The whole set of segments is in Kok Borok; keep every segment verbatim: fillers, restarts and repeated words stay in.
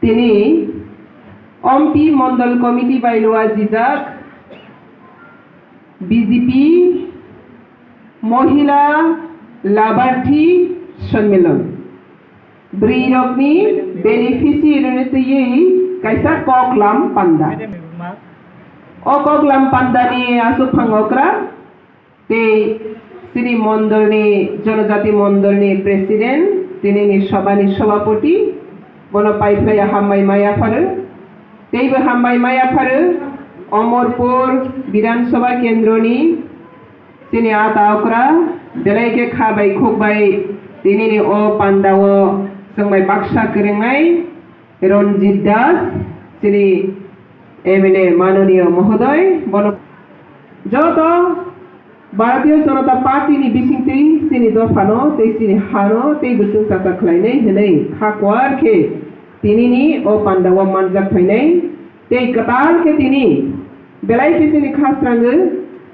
Tini Ompi Mondol Committee bai luajijak B J P Mohila Labarthi Sonmilon. Bwrwirokni beneficiary-rokni twiwi kaisa koklam panda. O koklam pandani aswk phang okra tei chini mondolni, Jonojati mondolni president, tinini sobhani sobhapoti, bono paiphlaiya hambai maya pharo. Teibo hambai maya pharo Omorpur Bidhan Sabha Kendroni chini ata okra, belai khe kha bai khuk bai tinini o pandao chwng bai baksa kwrwngnai Ranjit Das, chini M L A mananiya mohodoy, bono joto Bharatiya Janata Party ni bisingtwi chini dophano tei chini hano tei bwswng chacha khlainai hwnwi kha kuar khe tinini o pandao manjak phainai. Tei kwtal khe tini belai khe chini khasrango,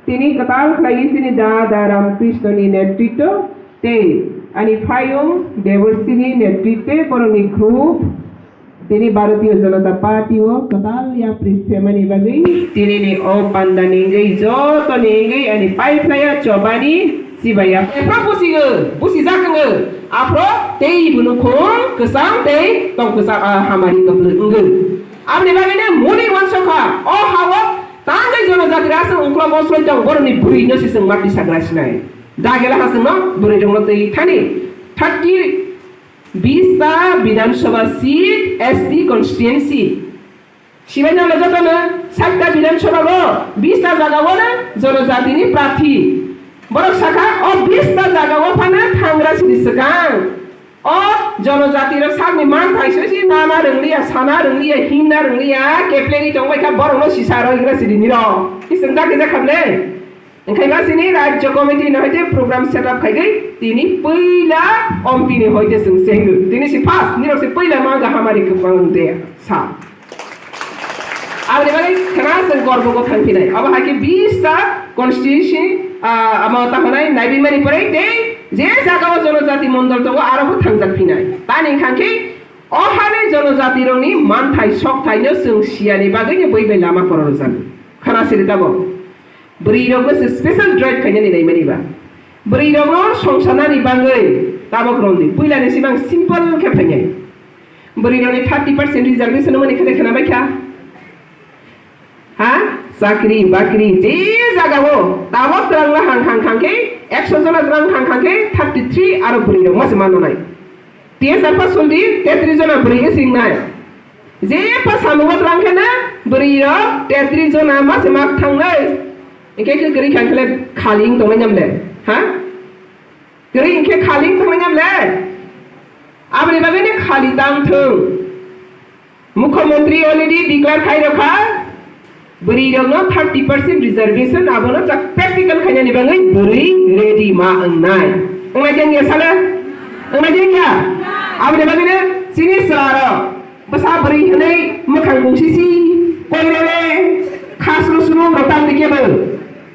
tini kwtal khlaiwi chini da, da Ramkrishnoni netritwo tei ani phaiyung Deborshini netritwe borokni group tini Bharatiya Janata Party o kwtal yapri semani bagwi tinini o pandani wngwi jotoni wngwi ani paiphlaiya chobani chibaiya. Ephra busigo, busijak wngo, aphro tei bunukhung kwchang tei tong kwchang, ah, hamari kwplwk wngo. Aboni bagwino muni wansokha, o ha-o tangwi Jonojati rasa ungkla bosroi tong borokni bwrwino se chwng mati sagra sinai. Dagela ha chwngno bwrwirokno twi thani thirty, bista Bidhan Sabha seat S T constituency. Sibaino le jotono satta Bidhan Sabha go bista jaga o no Jonojatini prarthi. Borok sakha o bista jaga o phano thangra sini swkang. O Jonojati rok sakni manthai soi si nana rwngliya, sana rwngliya, himna rwngliya, kepleni tongbai kha borokno sisa rw higra sidi niro. Kising da kisa khamle. Wngkha ba sini Rajya Committee no hoite program set up khaigwi tini puila Ompi ni hoite chwng chengwi. Tini si first, nirok si puila ma ga hamari kwbang de sa. Aboni bagwi khna chwng gorbo go thangphinai. Abo hai khe bista constituency, ah, amo ta honai naibimani pore tei je jaga o Jonojati mondol tongo aro bo thangjak phinai. Tani wngkha khe o hani Jonojati rokni manthai sokthai no chwng siyani bagwi no bui bai lama kororjak. Khna siri tabo. Bwrwirokno se special drive khainani naimani ba. Bwrwirokno songsanani bagwi tabok rwngdi. Puilani sibang simple khe phainai. Bwrwirokni thirty percent reservation mani khede khna bai kha. Ha? Chakri, bakri, je jagao tabok twrangno hang hang hang khe, ekso jona twrang hang hang khe, thirty three aro bwrwirok mase mano nai. T S R pa suldi, tetris jona bwrwi wngsingnai. Je pa samungo twlang khe na bwrwi rok tetris jona ma se mak thangnai. Hingke khe kwrwi kha khe khali wng tongnai nyam le. Ha? Kwrwi hingke khali wng tongnai nyam le. Aboni bagwi ni khali tang thung. Mukhyamantri already declare khai rokha. Bwrwirokno thirty percent reservation abono chak practical khainani bagwi bwrwi ready ma wngnai. Wngnai de wngya sale? Wngnai de wngya? Aboni bagwino chini chwlarok bwsa bwrwi hwnwi mwkhang bungsisi koirele khasru suru rok tang dikhe bo.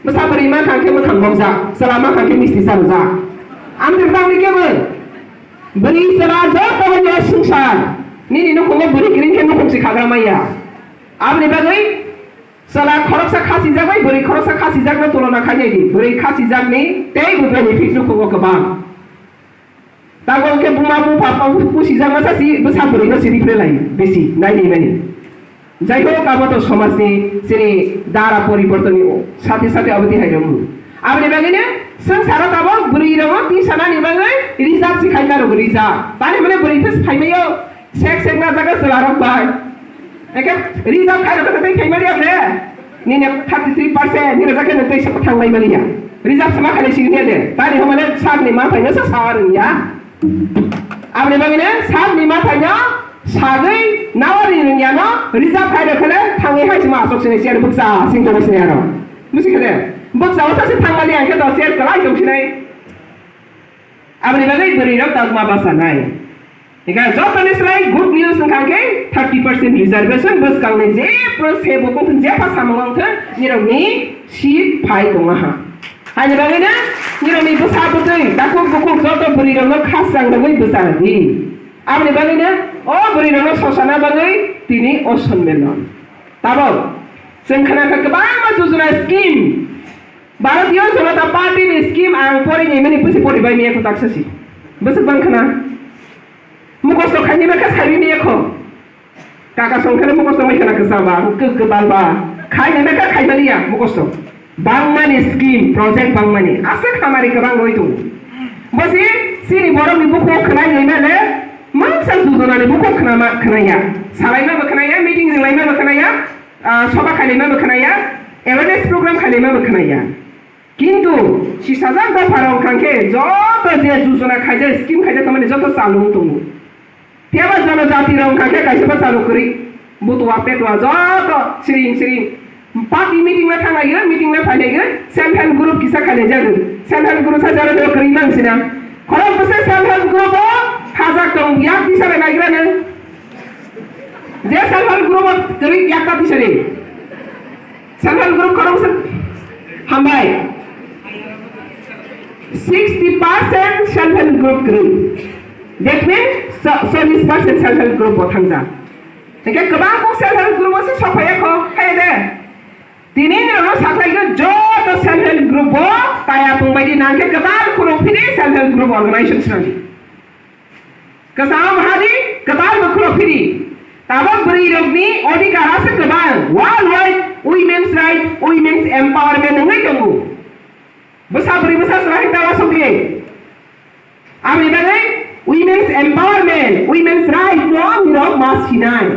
Bwsa bwrwi ma khang khe mwkhang bokjak, chwla ma khang khe misti charwjak. Amtwk tang dikhe bo. Bwrwi chwla joto bo swngchar. Nini nukhungo bwrwi kwrwi khe nukhung si khagra maya. Aboni bagwi Chwla khoroksa khasijak bai bwrwi khoroksa khasijakno tulona khainai di. Bwrwi khasijakni tei bo benefit nukhungo kwbang. Tabok khe buma bupha pusijak masa si bwsa bwrwino si ripre lai bisi naini mani. Jai hok, abo to somajni chini dara poribortonni sate sate abo tihai rwmwi. Aboni bagwino swngcharo tabok bwrwi rokno tisanani bagwi reserve si khaima rok reserve. Tani hwnwi bwrwi phis phaimaio. Sek sek na jaga chwla rok bai. Eke reserve khai rok tei khai mari able. Nini thirty three percent nini jaga nang tei thang bai mali ya. Reserve sama khai sini de. Tani homa le sak ni ma phai sa sa rung ya. Aboni bagwi ne sak ni ma phai no sagwi nawari rung ya no reserve khai rok le thangwi hai sima asok sini share buksa sing to sini aro. Musi khade. Buksa wasa se thang mali ya ke to share kalai to sinai. Aboni bagwi bwrwi rok tangma basa nai. Ega jotoni slai good news wngkha khe thirty percent reservation bwskangni je pro se bo kung je pa samung wngkha nirokni seat phai tongma ha. Haini bagwi na nirokni bwsa bwtwi takhuk bukhuk joto bwrwi rokno khasrang rwgwi bwsa rwdi. Aboni bagwino o bwrwi rokno sosana bagwi tini o sonmilon. Tabok chwng khna kha kwbangma jojona scheme, Bharatiya Janata Party ni scheme ang pori ni mani pusi pori bai miya kho taksa si. Bwswk bang khna. Mukosto khaini ma kha sabi miya kho. Kaka song khna mukosto mai khna kwsa ba, kw-, kwbal ba. Khaini ma kha khai mani ya mukosto. Bangmani scheme, project bangmani. Aswk hamari kwbang roi tongo. Bosi chini borokni bukhuk khwnai nai male, mungsa jojonani bukhuk khwnama khwnaya. Salaima bo khwnaya, meeting ringlaima bo khwnaya, ah, soba khailaima bo khwnaya, awareness program khailaima bo khwnaya. Kintu sisajak dopha rok khankhe joto je jojona khaijak, scheme khaijak tamani joto chalung tongo. Phiya ba jonojati rok wngkha khe kaisa bwsa rok kwrwi. Butua petua joto siring siring. Party meeting na thanglaigwi, meeting na phailaigwi, self help group kisa khailaijagwi. Self help group sa jora jora kwrwi mang sina. Khorok bwsa self help group o hajak tong yak tisa bai naigra nang. Je self help group o kwrwi yak ta tisa ri. Self help group khorok bwsa hambai. Sixty percent self help group kwrwi. That means, so, chollish percent self help group bo thangjak. Hingke kwbang kok self help group o se sophaiya kho, hai de. Tini ni rano saklai khe joto self help group bo taya pung bai di nang khe kwtal khuluk phini self help group organization swnam di. Kwcham hadi kwtal bo khuluk phini. Tabok bwrwi rokni odhikar ase kwbang. World wide women's right, women's empowerment wngwi tongo. Bwsa bwrwi bwsa chwla hekta wasuk di. Aboni bagwi women's empowerment, women's right no nirok ma sinai.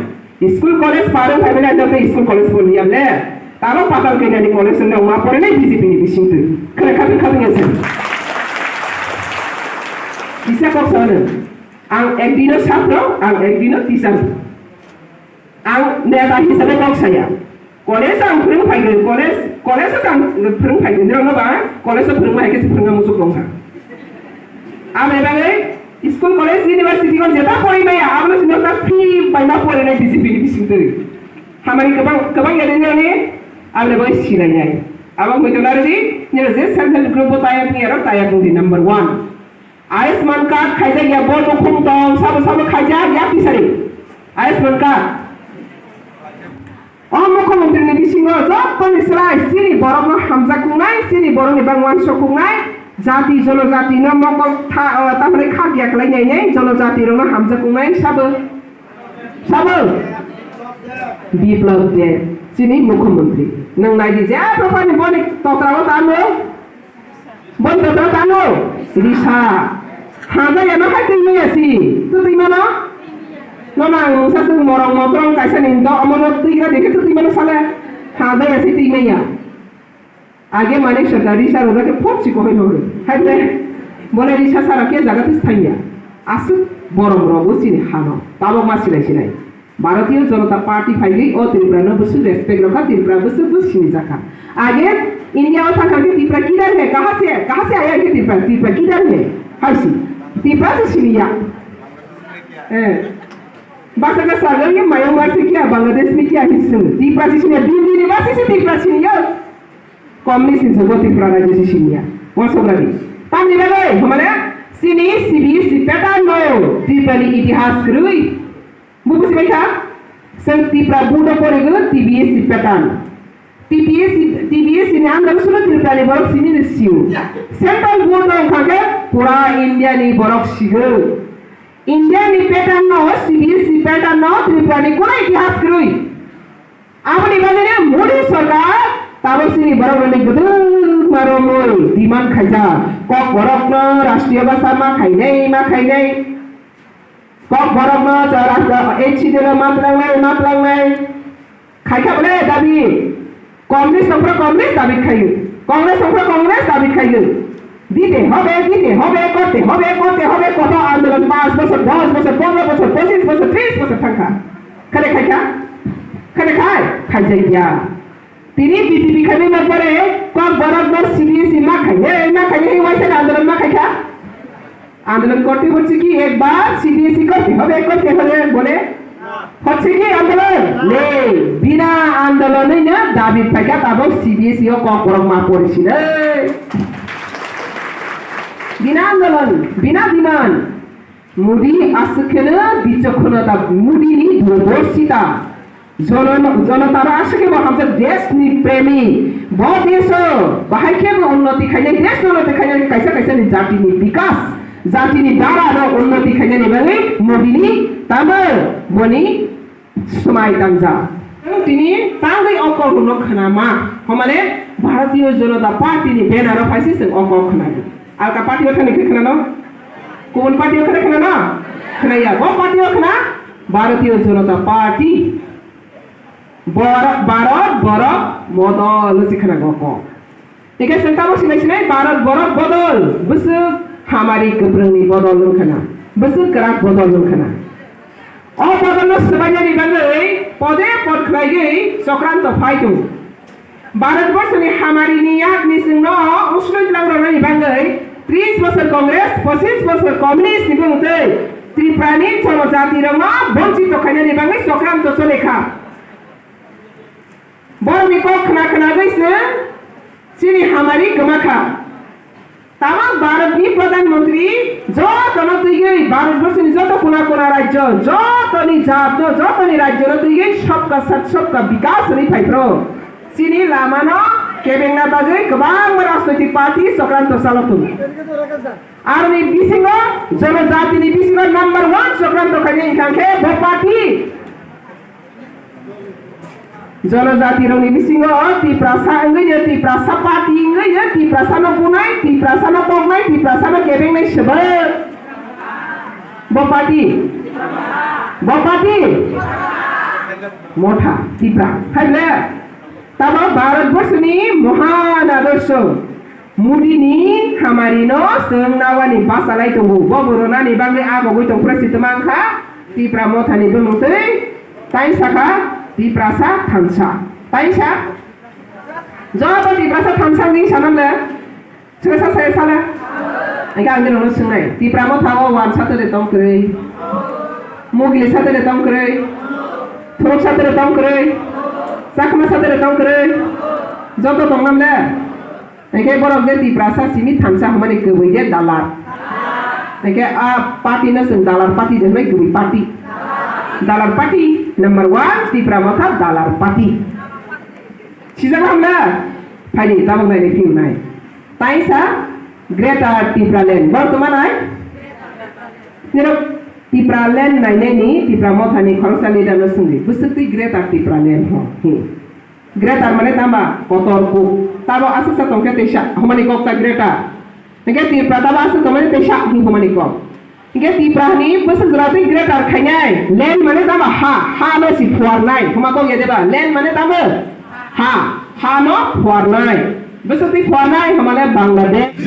School college parwng phai bwlai no tei school college bo liyam le. Tamo patal kainya ni college no ma pore nai B J P ni bising twi. Khare khatung khatung ya se. Kisa kok sa no. Ang ek dino satro, ang ek dino teacher. Ang neta hisabe kok saya. College ang phwrwng phaigwi, college, college ang phwrwng phaigwi, nirok no ba college o phwrwngma hai khe se phwrwngma muchuk tong kha. Aboni bagwi school, college, university o jeta pori maya, abono sino ta free bai ma pori nai B J P ni bising twi. Hamari kwbang, kwbang ya de nani, aboni bagwi silai nai. Abo wngwi tong nai di, nini je self help group bo taya tong ya rok taya tong di number one. Ayushman card khaijak ya bo nukhung tong, sabo sabo khaijak ya tisari. Ayushman card. O mukhyamantri ni bisingo joto ni slai chini borok no hamjak kungnai, chini borok ni bang uansuk kungnai, jati jonojati no mokol tha, o, tamni khak ya kwlai nai nai, jonojati rok no hamjak kungnai sabo. Sabo. Biplab Deb, chini mukhyamantri. Nwng nai di je, a, proper ni boni totra o tamo. Bon totra tamo, risa. Haja ya no hai twi maya si. Tu twi mano? No na ang sa sung morong motrong kaisa ni to amo no twi gra dekhe tu twi mano sale. Haja ya si twi maya. Age mane sa da risa ro ke phot si ko hai no. Hai bre. Bole risa sara ke jaga tu thangya. Asuk borong ro bo sini hano. Tabo ma silai silai. Bharatiya Janata Party phaigwi o Tripura no bwswk respect rwkha, Tripura bwswk bwswk sinijakha. Age India o thangkha khe Tripura kidhar hai, kaha se, kaha se aya khe Tripura, Tripura kidhar hai, haisi. Tripura se siniya. Eh. Basa ka saga ye mayung mar se kya, Bangladesh mein kya hi sung. Tripura se siniya, Delhi ni basi se Tripura siniya. Communist ni jogo Tripura rajyo se siniya. Wa sogra di. Tamni bagwi, hamale, sini C B S E pattern no, Tripura ni itihas kwrwi. Bo buji bai kha? Chwng Tripura board o porigo T B S C pattern. T B S C, T B S C ni under o sulo Tripura ni borok sini ni siu. Central board o wngkha khe pura India ni borok sigo. India ni pattern no, C B S C pattern no Tripura ni kunai itihas kwrwi. Aboni bagwi no Modi sarkar tabok sini borok rokni gwdwma romwi demand khaijak. Kok borok no rashtriya bhasha ma khainai, ma khainai. Kok borok no cha rasta H C D no matlangnai, matlangnai. Khaikha bole dabi. Congress tongphra Congress dabi khaio. Congress tongphra Congress dabi khaio. Dite hobe, dite hobe, korte hobe, korte hobe, koto andolon panch bochor, dosh bochor, pondro bochor, pochis bochor, tris bochor thangkha. Khade khaikha? Khade khai? Khaijakya. Tini B J P khaimani pore kok borok no C B S E ma khainai, ma khainai, waisa andolon ma khaikha? Andolon korte hocche ki ekbar C B S E korte hobe, korte hobe bole? Hocche ki andolon? Nei. Bina andolon no dabi phaikha tabok C B S E o kok borok ma porisinai. Bina andolon, bina demand. Modi aswk kheno bichokkhonata, Modi ni durdorshita. Jono-, jonotaro aswk khe bo hamjak desh ni premi. Bo desh o bahai khe bo unnoti khainai, desh unnoti khainai, kaisa kaisa ni jati ni bikas, jati ni dara no unnoti khainani bagwi Modi ni tamo boni swmai tangjak. Tini tangwi o kok rwno khwnama, homane Bharatiya Janata Party ni banner o phaise chwng o kok khwnadi. Alka party o thani khe khwnano? Kubun party o khwna khwnano? Khwnaya. Bo party o khwna Bharatiya Janata Party. Bor-, Bharat borok bodol se khwna o kok. Hingke chwng tamo sinai sinai Bharat borok bodol, bwswk hamari kwpwrwngni bodol wngkha na, bwswk kwrak bodol wngkha na. O bodolno swbainani bagwi pode pod khlaigwi chokranto phai tongo. Bharat borshoni hamarini yakni chwngno usnoi tlang rwnani bagwi tris bosor Congress, pochis bosor Communist ni bwmwtwi Tripurani jonojatirokno bonchito khainani bagwi chokranto chole kha. Borokni kok khna khna gwi se chini hamari kwma kha. Tamo Bharatni Pradhan Mantri jotono twi gwi Bharat borshni joto kuna kuna rajyo, jotoni jat no, jotoni rajyo no twi gwi sabka sath sabka vikas hwnwi phai phro. Chini lama no kebengna bagwi kwbangma rajnoitik party chokranto chalok tongo. Aroni bisingo, jonojatini bisingo number one chokranto khainai wngkha khe bo party. Jonojati rokni bisingo Tiprasa wngwi no, Tiprasa party wngwi no, Tiprasa no bunai, Tiprasa no toknai, Tiprasa no kebengnai swbak. Bo party. Bo party. Motha, Tipra. Hai ble. Tamo Bharat borshoni mohan adorsho. Modi ni hamari no chwng nawani bachalai tongo. Bo bo rwnani bagwi agogwi tong phre si twmang kha Tipra Motha ni bwmwng twi. Tai sakha Tiprasa thansa. Tai sa joto Tiprasa thansa wngwi sanam le. Swkang sa saya sala. Engkha ang nokno swngnai. Tipra Motha o wansa tere tong kwrwi. Mugli sa tere tong kwrwi. Thuruk sa tere tong kwrwi. Chakma sa tere tong kwrwi. Joto tong nam le. Hingke borok je Tiprasa simi thansa hwnmani kwbwi je dalar. Hingke a party no chwng dalar party de hwnwi kwbwi party. Dalar party number one Tipra Motha dalar party. Sijak ham na? Phaidi tabuk nai ni phiunai. Taisa Greater Tipraland. Borok tongma nai? Nirok Tipraland nainai ni Tipra Motha ni khoroksa leader no swngdi. Bwswk twi Greater Tipraland ho. Hi. Greater mane tama kotor kuk. Tabo aswk sa tongkhe teisa hwnmani kok ta greater. Hingke Tipra tabo aswk tongmani teisa hwnmani kok. Hingke Tipra ni bwswk jora twi greater khainai. Land mane tamo ha, ha no si phuarnai. Hwnma kok ya deba? Land mane tamo ha, ha no phuarnai. Bwswk twi phuarnai hwnmale Bangladesh.